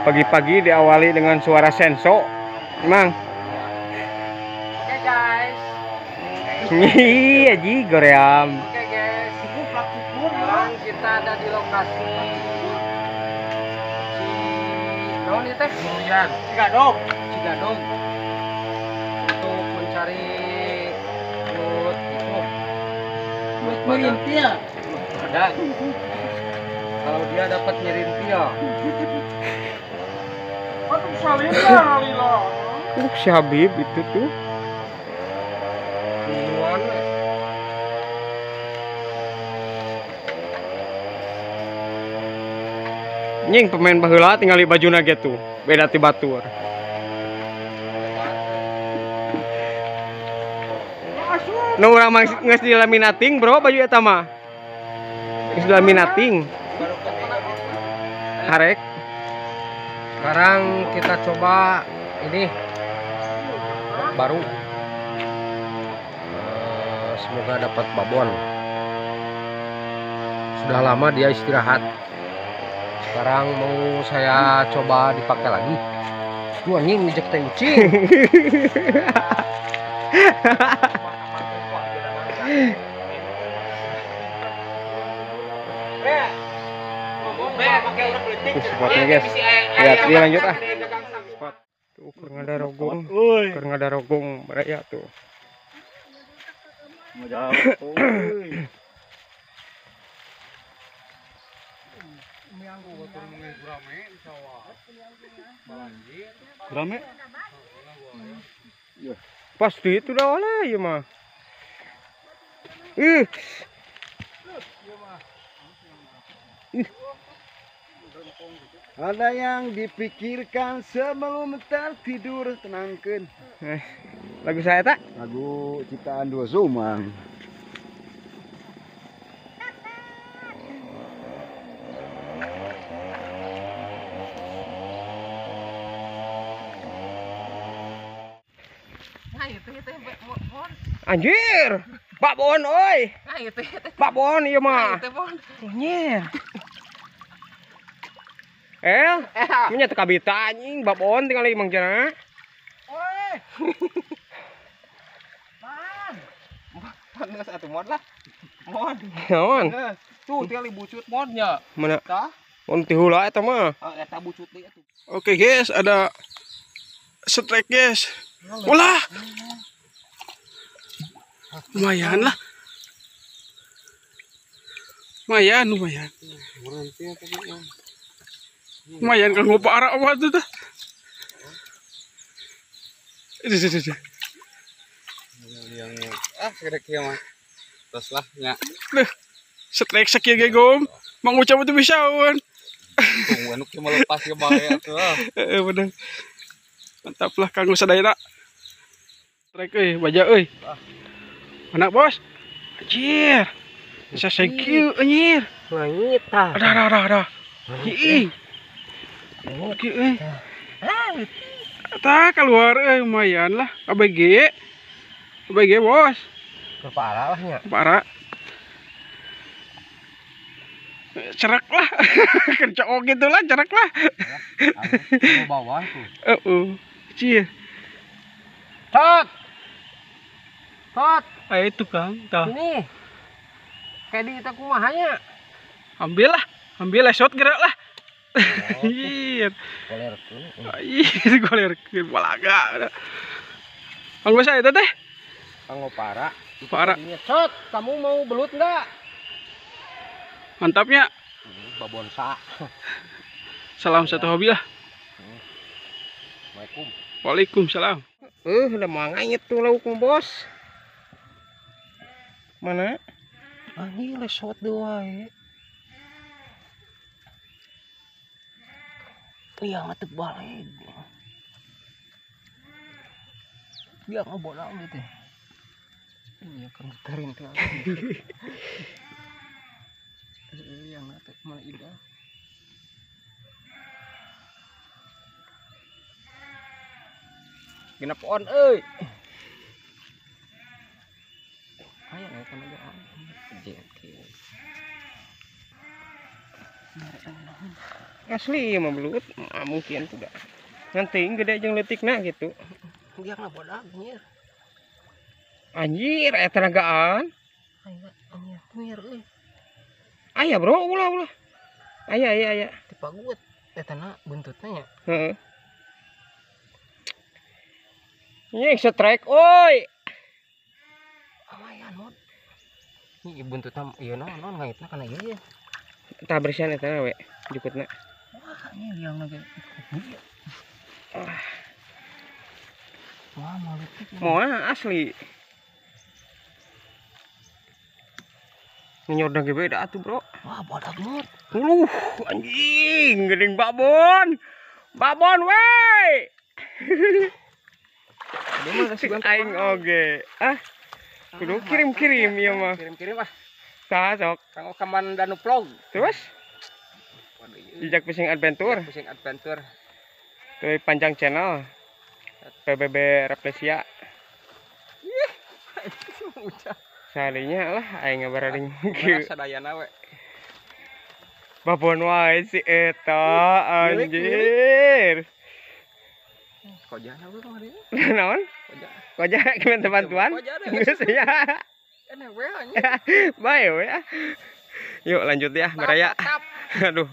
Pagi-pagi diawali dengan suara senso, emang. Oke guys. Iya ji goream. Oke guys. Sekarang kita ada di lokasi Naon ieu teh? Cigadog. Cigadog. Untuk mencari belut itu. Belut merintil. Badag. Kalau dia dapat nyerintil. Si Habib itu tuh. Nying pemain baheula tinggal di bajuna gitu. Beda ti batur. Nu urang mah geus dilaminating, bro, baju eta mah. Geus dilaminating. Harek. Sekarang kita coba ini baru. Semoga dapat babon. Sudah lama dia istirahat. Sekarang mau saya coba dipakai lagi. Duh anjing ngejek teh ucing. Spotnya guys, lihat dia lanjut ah. Spot tuh keur ngadarogong, keur ngadarogong baraya tuh. Pasti itu dah lah ieu mah. Ih. Ih. Ada yang dipikirkan sebelum tertidur, tenangkan. Lagu saya tak? Lagu ciptaan Dua Sumang. Anjir, babon oi. Babon ieu mah. Anjir. El, punya teu kabita anjing babon tinggal lagi Mang Jana. Oi. Man. Mon geus atuh mon lah. Mon. Naon? Tuh tinggal bucut monnya. Mana? Tah? Mon ti heula eta mah. Eta bucut deui atuh. Oke guys, ada strike guys. Ulah. Lumayan lah. Lumayan, lumayan. Lumayan kan ngopo arak apa tuh tuh. Itu. Yang ah segede kieu mah. Terus lah nya. Duh. Strike sakieu ge gom. Mang Ucap itu bisa wan. Tunggu anu kieu mah lepas ge bae atuh. Heeh bener. Mantap lah kanggo sadayana. Strike euy, baja euy. Mana bos? Anjir. Bisa sakieu anjir. Langit tah. Ada. Ih. Oke, eh. Tah keluar lumayan lah. ABG. ABG, bos. Parah lah nya. Parah. Cerak lah. Kerja oke gitu lah, cerak lah. Anu bawah tuh. Heeh. Cie. Tot. Tot. Ah itu Kang, tah. Ini. Kayak di kita kumaha nya. Ambil lah, ambil lesot gerak lah. Iya. Golerkeun. Iya, golerkeun balaga. Anggo saya teh. Anggo para. Para. Cot, kamu mau belut enggak? Mantapnya. Babonsa. Salam satu hobi lah. Waalaikumsalam. Waalaikumsalam. Udah mau ngait tuh lauk bos. Mana? Anjing lesot deui. Iya ngetuk balik. Dia ngebolang gitu. Iya kan getarin tuh. Iya ngetuk mana ida. Genap on euy. Asli mah belut, mungkin tuh dah. Nanti gede jeung leutikna gitu. Biangna bodag anjir. Anjir, aya tenagaan. Aya anjir euy. Aya bro, ulah. Aya aya aya. Tipagut eta na buntutna nya. Heeh. Ini strike oi. Lumayan mod. Ini buntutna ieu naon ngaitna kana ieu ye. Tah bersihan eta we jukutna. Wah, ini liang lagi. Wah, malutik. Moal asli. Nyordang ge beda atuh, Bro. Wah, bodak mod. Anjing, geuning babon. Babon we. Aing oge. Ah. Kudu kirim-kirim ieu mah. Kirim-kirim ah. Saha sok? Kanggo Kaman Danu Vlog. Terus? Jejak Fishing Adventure. Fishing Adventure. Tuh panjang channel. PBB Replesia. Ih. Salinya lah aing ngabararing kieu. Sadayana we. Babon wae si eta anjir. Kojana we mah dieu. Naon? Koja. Koja minta bantuan. Geus ya. Enak we anjing. Bae we. Yuk lanjut ya, baraya. Aduh.